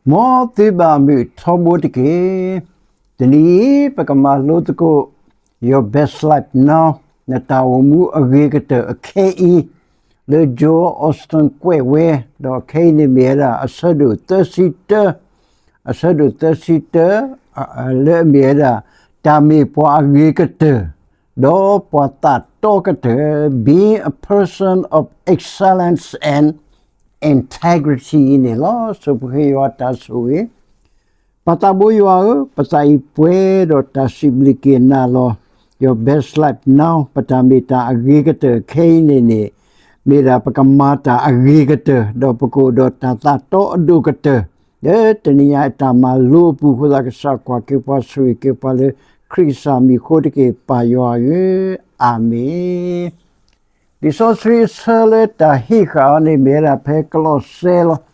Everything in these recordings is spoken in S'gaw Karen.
မ်သုဘၣ်မုာ်ထီဘိတက့ၢ်. တနံၤအံၤ ပကမၤလိသကိး Your Best Life Now နတၢ်အိၣ်မူအဂ့ၤကတၢၢ်အခဲအံၤ လၢ Joel Osteen ကွဲးဝဲ, ဒီးခဲအံၤန့ၣ်မ့ၢ်ဝဲဒၣ် အဆၢဒိၣ်သၢဆံတၢ, အဆၢဒိၣ်သၢဆံတၢ, လၢအမ့ၢ်ဝဲဒၣ် တၢ်မ့ၢ်ပှၤအဂ့ၤကတၢၢ် ဒီးပှၤသးတီကတၢၢ် Being a Person of Excellence and Integrity အံၤန့ၣ်လီၤ. ဆိပဃ့ယွၤတၢ်ဆိၣ်ဂ့ၤ. ပၢ်သးဘိယွၤဧၢ, ပသးအံၤပှဲၤဒီးတၢ်စံးဘျုးက့ၤနၤလီၤ. Your Best Life Now ပတၢ်မ့ၢ်တၢ်အဂ့ၤကတၢၢ်ခဲအံၤန့ၣ်န့ၣ် မ့ၢ်ဒၣ်ပကမၤတၢ်အဂ့ၤကတၢၢ် ဒီးပကအိၣ်ဒီးတၢ်သးတီအဒိၣ်ကတၢၢ် လၢတနံၤညါအတၢ်မၤလိအပူၤအဃိသတး ကစၢ်ကွၢ်က့ၤပှၤဆိၣ်ဂ့ၤက့ၤပှၤလၢ ခရံာ်ကစၢ်မံၤအဃိတက့ၢ် ပၢ်ယွၤဧၢ, အၤမ့ၣ်. လံာ်စီဆှံအဆၢလၢတၢ်ဟ့ၣ်ဃာ်အီၤန့ၣ် မ့ၢ်ဝဲဒၣ်ဖဲကလီးစဲလီၤ.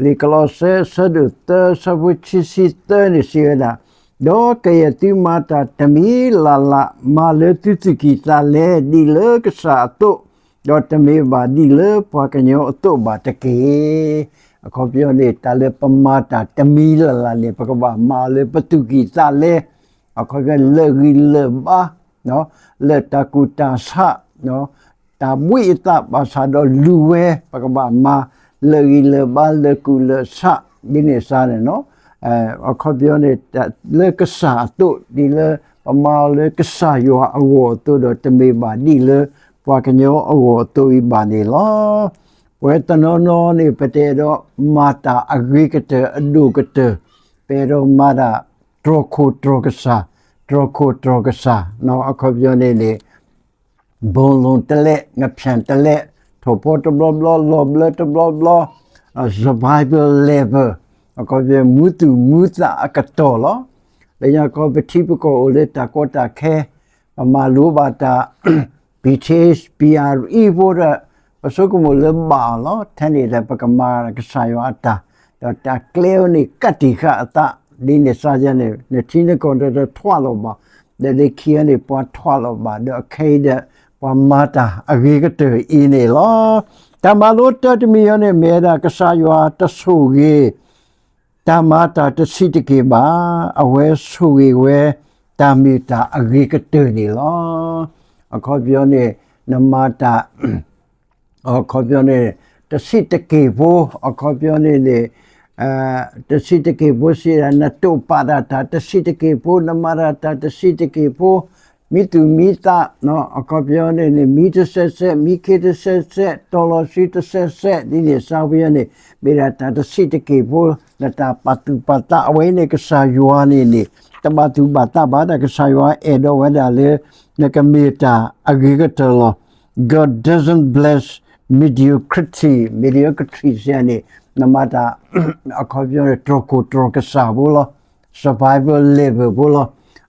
လံာ်ကလီးစဲအဆၢဒိၣ်သၢ အဆၢဖိခံဆံသၢန့ၣ်စံးဝဲဒၣ်, ဒီးကယဲၢ်သုမၤတၢ်တမံၤလၢ်လၢ် မၤလၢသုသူၣ်ကံၢ်သးလဲ ဒ်လၢကစၢ်အသိး, ဒီးတမ့ၢ်ဘၣ်ဒ်လၢပှၤကညီအသိးဘၣ်တက့ၢ်. အခီပညီန့ၣ် တၢ်လၢပမၤတၢ်တမံၤလၢ်လၢ်န့ၣ် ပကဘၣ်မၤလၢပသူၣ်ကံၢ်သးလဲ, အခီပညီလၢာ်ဂံၢ်လၢာ်ဘါ လၢာ်တၢ်ကူၣ်တၢ်ဆး, တၢ်ဘှံးအသးဘၣ်ဆၣ်ဒီးလူၤဝဲ ပကဘၣ်မၤလၢာ်ဂံၢ်လၢာ်ဘါ လၢာ်ကူၣ်လၢာ်ဆး ဒ်န့ၣ်စ့ၢ်န့ၣ်လီၤ. အခီပညီန့ၣ် လၢကစၢ်အသိး ဒ်လၢပမၤအီၤလၢကစၢ်ယွၤအဂီၢ်အသိးဒီး တမ့ၢ်ဘၣ်ဒ်လၢပှၤကညီအဂီၢ်အသိးအံၤဘၣ်န့ၣ်လီၤ. ပဝဲတနီၤနီၤန့ၣ် ပတအဲၣ်ဒိးမၤတၢ်အဂ့ၤကတၢၢ်အဒိၣ်ကတၢၢ်, ပအဲၣ်ဒိးမၤတၢ်တြီၤခိၣ်တြီၤကစၢ်, တြီၤခိၣ်တြီၤကစၢ်, အခီပညီန့ၣ်န့ၣ် ဘိလိၣ်တလဲး, ငဖျၢၣ်တလဲး, ထိၣ်ဖီတဘျီဘျီ, လီၤဘျၢတဘျီဘျီ, survival level, အခီပညီမူသူၣ်မူသးအကတီၢ်လီၤ. လၢညါခီပထံပကီၢ်အိၣ်လၢတၢ်ကီတၢ်ခဲ, ပမၤလိဘၣ်တၢ် BTh, BRE ဖိဒီး ပဆိကမိၣ်လၢဘၣ်အီၤလီၤ. ထဲန့ၣ်ဒီးပကမၤကစၢ်ယွၤအတၢ်, ဒီးတၢ်ကျဲဝဲန့ၣ် ကးတံာ်ဃာ်အသး, ဒ်န့ၣ်စ့ၢ်န့ၣ် နထံနကီၢ်ဒီးတထွးလီၤဘၣ်, ဒီးလၢခံန့ၣ် ပှၤထွးလီၤဘၣ်, ဒီးခဲအံၤဒီး ပှၤမၤတၢ်အဂ့ၤကတၢၢ်အံၤန့ၣ်လီၤ. တၢ်မၤလိတၢ်တမံၤအံၤန့ၣ် မ့ၢ်ဝဲဒၣ်ကစၢ်ယွၤတဆိၣ်ဂ့ၤ တၢ်မၤတၢ်တဆံးတက့ၢ်ဘၣ်, အဝဲဆိၣ်ဂ့ၤဝဲ တၢ်မ့ၢ်တၢ်အဂ့ၤကတၢၢ်န့ၣ်လီၤ. အခီပညီန့ၣ် နမၤတၢ် အခီပညီန့ၣ် တဆံးတက့ၢ်ဖိ, အခီပညီန့ၣ်န့ၣ် တဆံးတက့ၢ်ဖိစံးဒၣ် နတိာ်ပာ်ဒၣ်တၢ်တဆံးတက့ၢ်ဖိ, နမၤဒၣ်တၢ်တဆံးတက့ၢ်ဖိ, မံသူၣ်မံသး, အခီပညီန့ၣ်န့ၣ် မံတစဲးစဲး, မံခ့တစဲးစဲး, တီၤလီၤဆှံတစဲးစဲး, ဒ်န့ၣ်စ့ၢ်ဝဲန့ၣ် မ့ၢ်ဒၣ်တၢ်တဆံးတက့ၢ်ဖိ, နတၢ်ပာ်သူၣ်ပာ်သးအဝဲန့ၣ် ကစၢ်ယွၤန့ၣ်န့ၣ် တဘၣ်သူၣ်ဘၣ်သးဘၣ်, တၢ်ကစၢ်ယွၤအဲၣ်ဒိးဝဲဒၣ်လၢ နကမ့ၢ်တၢ်အဂ့ၤကတၢၢ်လီၤ. God doesn't bless mediocrity, mediocrity စ့ၢ်န့ၣ် နမၤတၢ် အခီပညီန့ၣ် တြီၤခိၣ်တြီၤကစၢ်ဖိလီၤ, survival level ဖိလီၤ.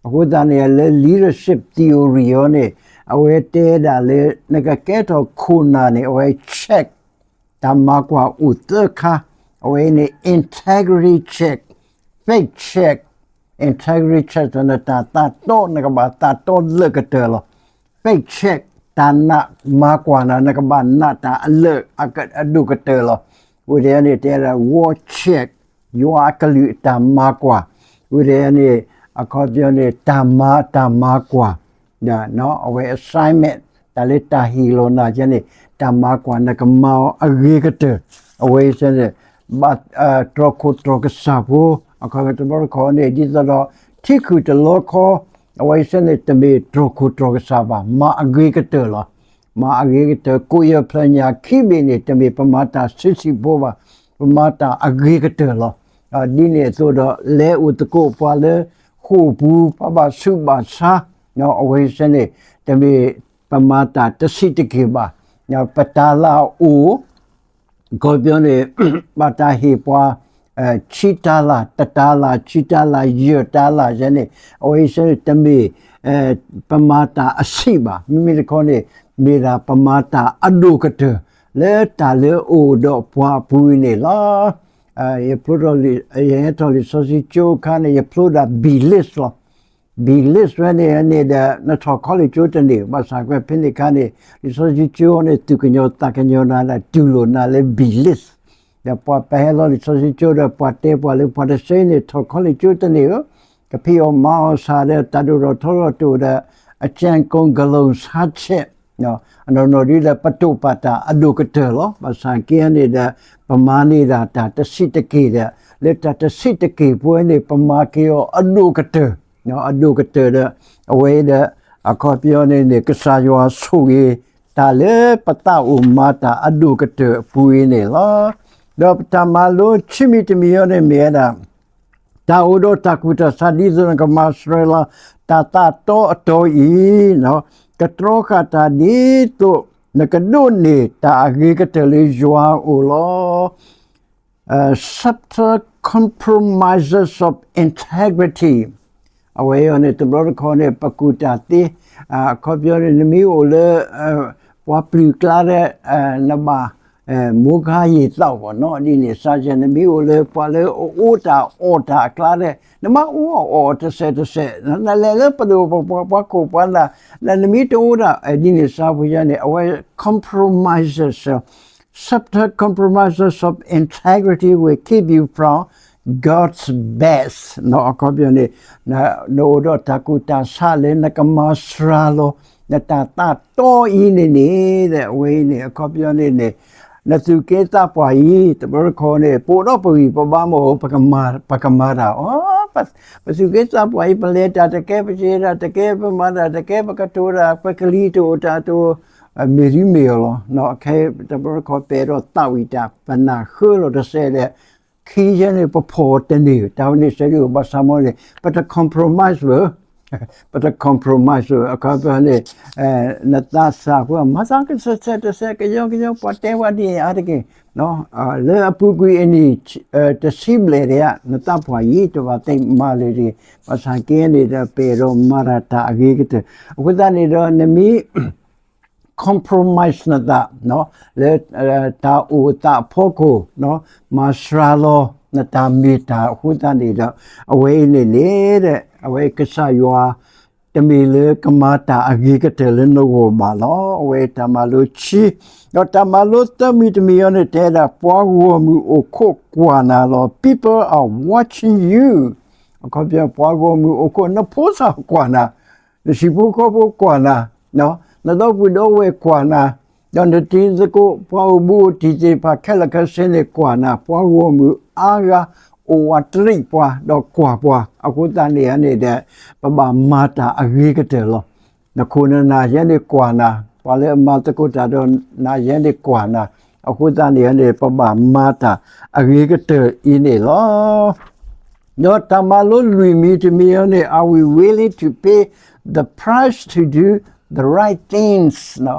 အဃိသတးန့ၣ် လၢ leadership theory အီၤန့ၣ် အဝဲတဲဒၣ်လၢ နကကဲထီၣ်ခိၣ်နၢ်န့ၣ် အဝဲ check တၢ်မၤကွၢ်အိၣ်သၢခါ, အဝဲန့ၣ် integrity check, faith check, integrity check နတၢ်သးတီ နကဘၣ်သးတီလၢာ်ကတၢၢ်လီၤ. Faith check တၢ်နာ်မၤကွၢ်နၤ နကဘၣ်နာ်တၢ်အလၢာ်အဒိၣ်ကတၢၢ်လီၤ. ဝံၤဒီးန့ၣ် တဲဒၣ် war check ယွၤအကလုၢ်အတၢ်မၤကွၢ်, ဝံၤဒီးန့ၣ် အခီပညီန့ၣ် တၢ်မၤတၢ်မၤကွၢ် အဝဲ assignment တၢ်လၢတၢ်ဟ့ၣ်လီၤနၤယဲန့ၣ် တၢ်မၤကွၢ်နကမၤအီၤအဂ့ၤကတၢၢ်, အဝဲစ့ၢ်န့ၣ် ဘၣ်တြီၤခိၣ်တြီၤကစၢ်ဖိ, အခီပညီတဘျီတခီၣ်န့ၣ် ဒ်သိးဒီး ထံခုၣ်တလီခီ, အဝဲစ့ၢ်န့ၣ် တမ့ၢ်တြီၤခိၣ်တြီၤကစၢ်ဘၣ်, မၤအဂ့ၤကတၢၢ်လီၤ. မၤအဂ့ၤကတၢၢ် ကိးယဲၢ်ဖျၢၣ်ညၣ်ခံဘ့ၣ်န့ၣ် တမ့ၢ်ပမၤတၢ်ဆံးဆံးဖိဘၣ်, ပမၤတၢ်အဂ့ၤကတၢၢ်လီၤ. ဒ်န့ၣ်အသိးဒီး လဲၤအိၣ်သကိးပှၤလၢဃိာ်ပူၤ ပှၤဘၣ်ဆူးဘၣ်ဆါ, အဝဲစ့ၢ်န့ၣ် တမ့ၢ်ပမၤတၢ်တဆံးတက့ၢ်ဘၣ်. ပတၢ်လၢအိၣ် အခီပညီန့ၣ် ဘၣ်တၢ်ဟ့ၣ်ပှၤ ဆံတၤလၣ်, တတၤလၣ်, ဆံတၤလၣ်, ယဲၢ်တၤလၣ်ယဲန့ၣ် အဝဲစ့ၢ်န့ၣ် တမ့ၢ် ပမၤတၢ်အဆံးဘၣ်. မ့မ့ၢ်တခီန့ၣ် မ့ၢ်ဒၣ်ပမၤတၢ်အဒိၣ်ကတၢၢ် လၢတၢ်လၢအိၣ်ဒီးပှၤအပူၤအံၤန့ၣ်လီၤ. ယဖျိထီၣ် ယဟဲထီၣ်လံာ်စီဆှံကၠိအခါန့ၣ် ယဖျိဒၣ် B list လီၤ. B list ဝဲန့ၣ်န့ၣ်ဒီး နထီၣ် college ကၠိတန့ၢ် ဘၣ်ဆၣ်ကွဲးဖဲန့ၣ်အခါန့ၣ် လံာ်စီဆှံကၠိန့ၣ် သူၣ်ကညီၤသးကညီၤနၤဒီး တူၢ်လိာ်နၤလၢ B list ဒီးပှၤပဟဲလီၤလံာ်စီဆှံကၠိဒီး ပှၤတဲပှၤလၢပှၤတဆၢအံၤန့ၣ် ထီၣ်ခီလ့ၣ်ကၠိတန့ၢ်ဧၢ, ကဖံးအီၣ်မၤအီၣ်ဆၣ်ဒီး တၢ်ဒိၣ်ထီၣ်ထီထီၣ်တအိၣ်ဒီး အကၠၢၣ်ကိၣ်ကလိၣ်ဆါဆဲး အနီၢ်နီၢ်ဒ်ဒီး ပတိာ်ပာ်တၢ်အဒိၣ်ကတၢၢ်လီၤ. ဘၣ်ဆၣ်က့န့ၣ်ဒီး ပမၤန့ၢ်ဒၣ်တၢ်တဆံးတက့ၢ်ဒီး လၢတၢ်တဆံးတက့ၢ်ပူၤန့ၣ် ပမၤက့ၤအီၤအဒိၣ်ကတၢၢ်, အဒိၣ်ကတၢၢ်ဒီး အဝဲဒီး အခီပညီန့ၣ်န့ၣ် ကစၢ်ယွၤဆိၣ်ဂ့ၤ တၢ်လၢပသးအိၣ်မၤတၢ်အဒိၣ်ကတၢၢ်အပူၤအံၤန့ၣ်လီၤ. ဒီးပတၢ်မၤလိခံမံၤတမံၤအံၤန့ၣ်မ့ၢ်ဝဲဒၣ် တၢ်အိၣ်ဒီးတၢ်ကူၣ်တၢ်ဆးဒ်သိးနကမၤစှၤလီၤ တၢ်သးတီအတီၤအံၤ, ကတြီဃာ်တၢ်ဒ်သိး နကဒိးန့ၢ်တၢ်အဂ့ၤကတၢၢ်လၢယွၤအအိၣ်လီၤ. Subtle compromises of integrity အဝဲအံၤန့ၣ် တဘျီတခီန့ၣ် ပကူၣ်တၢ်သ့, အခီပညီန့ၣ် နမ့ၢ်အိၣ်လၢ ပှၤပျုၢ်ကျါဒီး နဘၣ် မိၢ်ခါယံာ်သးဘၣ်နီၤ ဒ်န့ၣ်စါယဲ နမ့ၢ်အိၣ်လၢပှၤလၢအအိၣ်တၢ်အီၣ်တၢ်အကျါဒီး နမ့ၢ်အိၣ်အီၣ်တစဲးတစဲး နလဲၤလၢပဒိၣ်ပပှၢ်ပှၤခိၣ်ပှၤနၢ် နမ့ၢ်တအိၣ်ဒၣ်ဒ်န့ၣ်စါပူၤယဲန့ၣ် အဝဲ compromises, subtle compromises of integrity will keep you from God's best အခီပညီန့ၣ် နအိၣ်ဒီးတၢ်ကူၣ်တၢ်ဆးလၢနကမၤစှၤလီၤ နတၢ်သးတီအံၤန့ၣ်န့ၣ် အဝဲအံၤန့ၣ် အခီပညီန့ၣ်န့ၣ် နသူၣ်က့သးပှၢ်အံၤ တဘျီတခီန့ၣ် ပအိၣ်ဒီးပဂံၢ်ပဘါမ့ၢ် ပကမၤတၢ်အီၤ ပသူၣ်က့သးပှၢ်အံၤ ပလဲၤတၢ်တကဲ ပစံးတၢ်တကဲ ပမၤတၢ်တကဲ ပကတိၤတၢ် ပကလံၤတအိၣ်တၢ်တအိၣ် မ့ၢ်ဒ်မ့ၢ်အီၤလီၤ. ခဲတဘျီတခီ ပအဲၣ်ဒိးသးဝံၣ်တၢ် ပနၢ်ဃၢလီၤတစဲးဒီး ခံယဲန့ၣ် ပဖီၣ်တန့ၢ် တၢ်ဝဲန့ၣ်စဲဒ်ဘၣ်ဆၣ်မ့ၢ်န့ၣ် ပတ compromise ဘၣ် ပတ compromise ဘၣ် အခီပညီန့ၣ် နသးစၢ်ဖိ မၤသးကစဲးတစဲး ကယီကယီ ပှၤတဲဝဲဒ်အံၤအါတက့ၢ် လၢအပူၤကွံာ်အနံၣ် တဆံဘျဲၣ်ဒံးဧါ နသးပှၢ်အံၤ တဘၣ်သ့ၣ်မၤလၢၤတဂ့ၤ ဘၣ်ဆၣ်က့န့ၣ်ဒီး ပအဲၣ်ဒိးမၤတၢ်တၢ်အဂ့ၤကတၢၢ် အဃိသတးန့ၣ်ဒီး နမ့ၢ် compromise နသး လၢတၢ်အိၣ်သးအဖီခိၣ် မၤစှၤလီၤ နတၢ်မ့ၢ်တၢ်အဃိသတးန့ၣ်ဒီး အဝဲအံၤန့ၣ်န့ၣ် အဝဲကစၢ်ယွၤ တမ့ၢ်လၢကမၤတၢ်အဂ့ၤကတၢၢ်လၢနဂီၢ်ဘၣ်လီၤ. အဝဲတၢ်မၤလိခံ ဒီးတၢ်မၤလိသၢမံၤတမံၤအံၤန့ၣ် တဲဒၣ် ပှၤဂီၢ်မုၢ်အိၣ်ခိးကွၢ်နၤလီၤ People are watching you အခီပညီ ပှၤဂီၢ်မုၢ်အိၣ်ခိး နဖိသၣ်ကွၢ်နၤ နဟံၣ်ဖိဃီဖိကွၢ်နၤ, နဒီပုၢ်ဒီဝဲၢ်ကွၢ်နၤ, ဒီးနတံၤသကိး ပှၤအိၣ်ဘူးအိၣ်တံၢ်သ့ၣ်တဖၣ်ခဲလၢာ်ခဲဆ့န့ၣ်ကွၢ်နၤ, ပှၤဂီၢ်မုၢ်အါဂၤ အိၣ်ဝးတရံးပှၤ ဒီးကွၢ်ပှၤ, အဃိသတးန့ၣ်န့ၣ်ဒီး ပဘၣ်မၤတၢ်အဂ့ၤကတၢၢ်လီၤ. နခိၣ်နနၢ်ယဲန့ၣ်ကွၢ်နၤ, ပှၤလၢအမၤသကိးတၢ်ဒီးနၤယဲန့ၣ်ကွၢ်နၤ, အဃိသတးန့ၣ်န့ၣ် ပဘၣ်မၤတၢ်အဂ့ၤကတၢၢ်အံၤန့ၣ်လီၤ. ဒီးတၢ်မၤလိလွံၢ်မံၤတမံၤအံၤန့ၣ် Are we willing to pay the price to do the right things?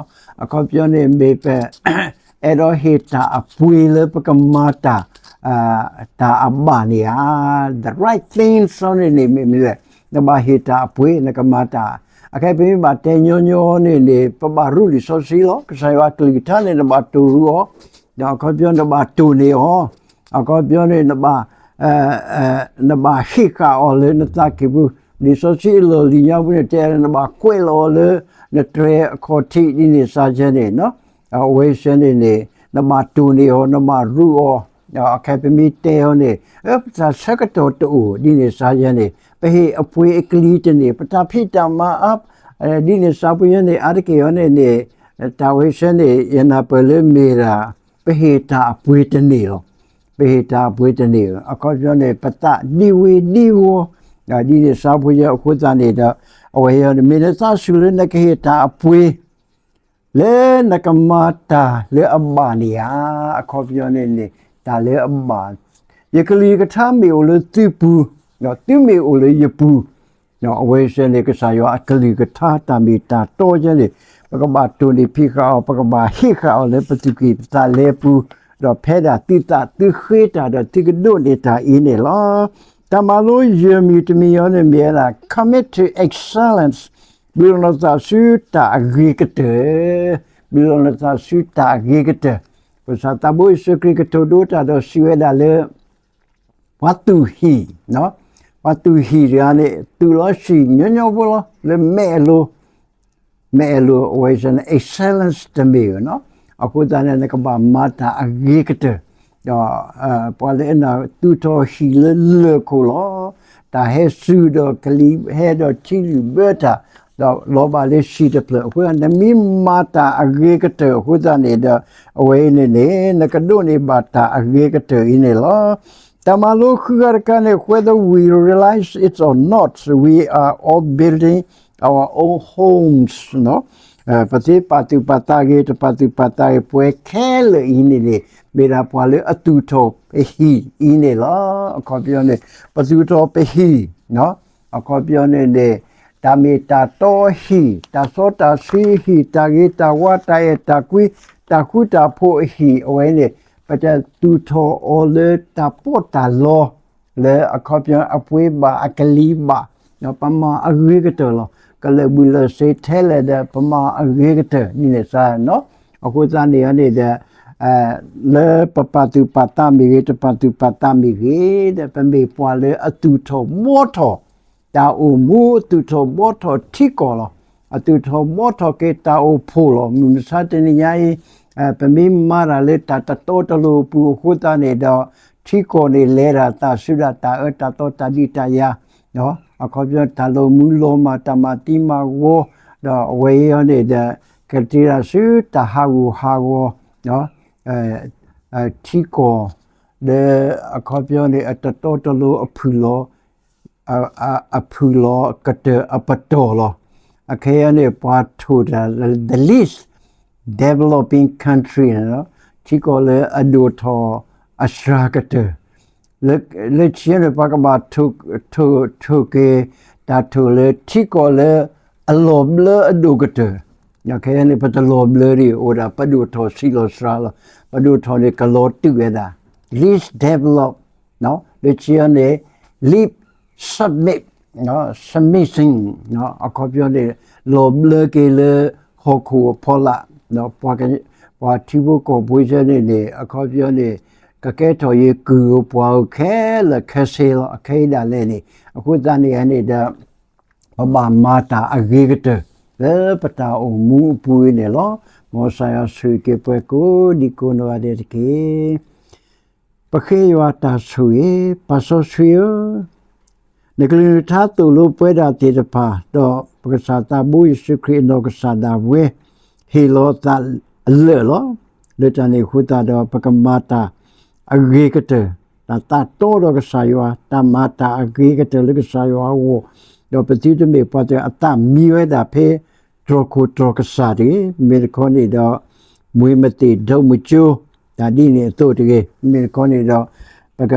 အခီပညီန့ၣ် မ့ၢ်ပအဲၣ်ဒိးဟ့ၣ်တၢ်အပှ့ၤလၢပကမၤတၢ် တၢ်အဘၣ်န့ၣ်ဧါ. The right things န့ၣ်န့ၣ် မ့ၢ်မနုၤလဲၣ်, နဘၣ်ဟ့ၣ်တၢ်အပှ့ၤ နကမၤတၢ်, အခဲပမ့ၢ်ဘၣ်တဲညီညီန့ၣ်န့ၣ် ပဘၣ်ရူလံာ်စီဆှံလီၤ. ကစၢ်ယွၤအကလုၢ်ကထါန့ၣ် နဘၣ်တိၢ်ရူအီၤ, ဒီးအခီပညီနဘၣ်တိၢ်န့ၢ်အီၤ, အခီပညီန့ၣ် နဘၣ် နဘၣ်ဟ့ၣ်ဃာ်အီၤလၢနသးကံၢ်ပူၤ, လံာ်စီဆှံအလီၢ်လံၤညါပူၤန့ၣ် တဲနဘၣ်ကွဲးလီၤအီၤလၢ နတြဲၤအခီၣ်ထံးဒ်န့ၣ်စါယဲန့ၣ်, အဝဲစဲန့ၣ်န့ၣ် နဘၣ်တိၢ်န့ၢ်အီၤ နဘၣ်ရူအီၤ, အခဲပမ့ၢ်တဲအီၤန့ၣ် ပတၢ်ဆၢကတီၢ်တအိၣ်ဒ်န့ၣ်စါယဲန့ၣ် ပဟ့ၣ်အပှ့ၤအကလံၤတန့ၢ် ပတၢ်ဖံးတၢ်မၤအါ ဒ်န့ၣ်စါပူၤယဲန့ၣ် အါတက့ၢ်အီၤန့ၣ်န့ၣ် တၢ်ဝဲစဲန့ၣ် ယနၢ်ပၢၢ်လၢမ့ၢ်ဒၣ် ပဟ့ၣ်တၢ်အပှ့ၤတန့ၢ်လီၤ. ပဟ့ၣ်တၢ်အပှ့ၤတန့ၢ်လီၤ. အခီပညီန့ၣ် ပသးဒံဝ့ၤဒံဝီၤ ဒ်န့ၣ်စါပူၤယဲအဃိသတးန့ၣ်ဒီး အဝဲမ့ၢ်နသးဆူၣ်လၢနကဟ့ၣ်တၢ်အပှ့ၤ လၢနကမၤတၢ်လၢအဘၣ်န့ၣ်ဧါ. အခီပညီန့ၣ်န့ၣ် တၢ်လၢအဘၣ်, ယကလုၢ်ကထါမ့ၢ်အိၣ်လၢသုပူၤ, ဒီးသုမ့ၢ်အိၣ်လၢယပူၤ, အဝဲစဲန့ၣ် ကစၢ်ယွၤအကလုၢ်ကထါတၢ်မ့ၢ်တၢ်တီယဲန့ၣ် ပကဘၣ်တိၢ်န့ၢ်ဖံးဃာ်အီၤ ပကဘၣ်ဟ့ၣ်ဃာ်အီၤလၢပသူၣ်ကံၢ်ပသးလဲပူၤ, ဒီးဖဲဒၣ်သုသးသုဃ့တၢ်ဒီးသုကဒိးန့ၢ်တၢ်အံၤန့ၣ်လီၤ. တၢ်မၤလိယဲၢ်မံၤတမံၤအံၤန့ၣ်မ့ၢ်ဝဲဒၣ် commit to excellence ပျုးလီၤနသးဆူတၢ်အဂ့ၤကတၢၢ်, ပျုးလီၤနသးဆူတၢ်အဂ့ၤကတၢၢ်, ပကစၢ်သးဘိယ့ၣ်ၡူးခရံာ်ကတိၤဒိတၢ်ဒီးစံးဝဲဒၣ်လၢ ပှၤသူၣ်ဟံၣ်, ပှၤသူၣ်ဟံၣ်တဂၤန့ၣ် သူၣ်လီၤဆံၣ်ညီညီဖိလီၤ လၢမဲာ်အလိၤ, မဲာ်အလိၤ အဝဲစဲန့ၣ် excellence တမ့ၢ်ဧါ. အဃိသတးန့ၣ် နကဘၣ်မၤတၢ်အဂ့ၤကတၢၢ်, ဒီးပှၤလၢအနၢ်သူၣ်ထီၣ်ဟံၣ်လၢလၢၢ်ခိၣ်လီၤ. တၢ်ဟဲစူၤဒီးကလံၤဟဲဒီးထံလုၣ်ဘၢတၢ်, ဒီးလီၤဘၣ်လၢစံာ်တဖျၢၣ်အဃိ, နမ့ၢ်မၤတၢ်အဂ့ၤကတၢၢ်အဃိသတးန့ၣ်ဒီး အဝဲအံၤန့ၣ်န့ၣ် နကဒိးန့ၢ်ဘၣ်တၢ်အဂ့ၤကတၢၢ်အံၤန့ၣ်လီၤ. တၢ်မၤလိဃုဂၤတခါန့ၣ် whether we realize it or not, we are all building our own homes. ပသ့ပာ်သူၣ်ပာ်သးဂ့ၤ တပာ်သူၣ်ပာ်သးဂ့ၤ ပဝဲခဲလၢာ်အံၤန့ၣ်န့ၣ် မ့ၢ်ဒၣ်ပှၤလၢအသူၣ်ထီၣ်ပဟံၣ်အံၤန့ၣ်လီၤ. အခီပညီန့ၣ် ပသူၣ်ထီၣ်ပဟံၣ် အခီပညီန့ၣ်န့ၣ် တၢ်မ့ၢ်တၢ်တီအဟံၣ်, တၢ်စီတၢ်ဆှံအဟံၣ်, တၢ်ဂ့ၤတၢ်ဝါ တၢ်အဲၣ်တၢ်ကွံ, တၢ်ဃူတၢ်ဖိးအဟံၣ်, အဝဲန့ၣ် ပတသူၣ်ထီၣ်အီၤလၢတၢ်ပီးတၢ်လီ လၢအခီပညီအပှ့ၤဘၣ်အကလံၤဘၣ်, ပမၤအဂ့ၤကတၢၢ်လီၤ. ကလၢာ်ဘှံးလၢာ်စ့ထဲလဲၣ်ဒီး ပမၤအဂ့ၤကတၢၢ်န့ၣ်န့ၣ်စ့ၢ်နီၤ. အဃိသတးန့ၣ်န့ၣ်ဒီး လၢပပာ်သူၣ်ပာ်သးမ့ၢ်ဂ့ၤ တပာ်သူၣ်ပာ်သးမ့ၢ်ဂ့ၤဒီး ပမ့ၢ်ပှၤလၢအသူၣ်ထီၣ်ဘှီထီၣ် တၢ်အိၣ်မူ အသူၣ်ထီၣ်ဘှီထီၣ်ထံကီၢ်လီၤ. အသူၣ်ထီၣ်ဘှီထီၣ်က့ၤတၢ်အိၣ်ဖှိၣ်လီၤ. မုၢ်မဆါတနံၤညါအံၤ ပမ့ၢ်မၤတၢ်လၢတၢ်တတီတလိၤအပူၤအဃိသတးန့ၣ်ဒီး ထံကီၢ်န့ၣ်လဲၤတၢ်သးဆူဒၣ်တၢ်အၢတၢ်သီတၢ်ဒုးတၢ်ယၤ အခီပညီတၢ်လီၤမူလီၤမၢ် တၢ်မၤသံမၤဝီ ဒီးအဝဲအံၤန့ၣ်ဒီး ကတ့တၢ်ဆူတၢ်ဟးဂူာ်ဟးဂီၤ ထံကီၢ် လၢအခီပညီန့ၣ် အတတီတလိၤအဖုၣ်လီၤ အဖုၣ်လီၤကတၢၢ်အပတီၢ်လီၤ. အခဲအံၤန့ၣ် ပှၤထိၣ်တၢ် the least developing country န့ၣ် ထံကီၢ်လၢအဒိၣ်ထီၣ်အစှၤကတၢၢ် လၢခံန့ၣ် ပှၤကဘၣ် ထိၣ်က့ၤ တၢ်ထိၣ်လၢထံကီၢ်လၢအလီၤဘျၢအဒိၣ်ကတၢၢ်, ခဲအံၤန့ၣ် ပတလီၤဘျၢဒံး အိၣ်ဒၣ်ပဒိၣ်ထီၣ်ဆံးလီၤစှၤလီၤ. ပဒိၣ်ထီၣ်န့ၣ် ကလီၤတုၤဝဲဒၣ် least develop လၢခံန့ၣ် least submit, submitting အခီပညီန့ၣ် လီၤဘျၢက့ၤလၢဟီၣ်ခိၣ်အဖီလာ်, ပှၤထံဖိကီၢ်ဖိဆၢန့ၣ်န့ၣ် အခီပညီန့ၣ် ကကဲထီၣ်ယကုၢ်ဧိၤပှၤဧိၤခဲလၢာ်ခဲဆ့လီၤ. အခဲအံၤဒၣ်လဲာ်န့ၣ် အဃိသတးန့ၣ်န့ၣ်ဒီး ပဘၣ်မၤတၢ်အဂ့ၤကတၢၢ် လၢပတၢ်အိၣ်မူအပူၤအံၤန့ၣ်လီၤ. မ်ကစၢ်ယွၤဆိၣ်ဂ့ၤက့ၤပှၤကိးဒံကိးနီၢ်ဂၤဒဲးတက့ၢ်. ပဃ့ယွၤတၢ်ဆိၣ်ဂ့ၤ, ပၢ်စီဆှံဧၢ, နကလုၢ်နကထါသိၣ်လိပဝဲဒၣ်သ့ၣ်တဖၣ်, ဒီးပကစၢ်သးဘိယ့ၣ်ၡူးခရံာ်အနီၢ်ကစၢ်ဒၣ်ဝဲ ဟ့ၣ်လီၤသးအလၢာ်လီၤ. လၢတၢ်န့ၣ်အဃိသတးဒီး ပကမၤတၢ်အဂ့ၤကတၢၢ်, တၢ်သးတီဒီးကစၢ်ယွၤ, တၢ်မၤတၢ်အဂ့ၤကတၢၢ်လၢကစၢ်ယွၤအဂီၢ်, ဒီးပသုတမ့ၢ်ပှၤတဂၤအသးမံဝဲဒၣ်ဖဲ တြီၢ်ခိၣ်တြီၢ်ကစၢ်တဂ့ၤ, မ့ၢ်တခီန့ၣ်ဒီး မွ့မသ့ၣ်ဒိၣ်မုၢ်ကၠိ တၢ်ဒ်န့ၣ်အသိးတဂ့ၤ, မ့ၢ်တခီန့ၣ်ဒီး ပက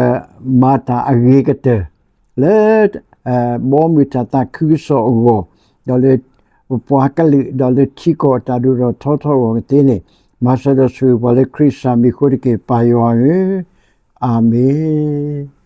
မၤတၢ်အဂ့ၤကတၢၢ် လၢ ဘီမုၢ်တၢ်သးခုကစီၣ်အဂီၢ်, ဒီးလၢပပှၤကလုာ် ဒီးလၢထံကီၢ်အတၢ်ဒိၣ်ထီၣ်ထီထီၣ်အဂီၢ်ကသ့န့ၣ်, မၤစၢၤဒီးဆိၣ်ဂ့ၤပှၤလၢခရံာ်စၢ်မံၤအဃိတက့ၢ် ပၢ်ယွၤဧၢ, အၤမ့ၣ်.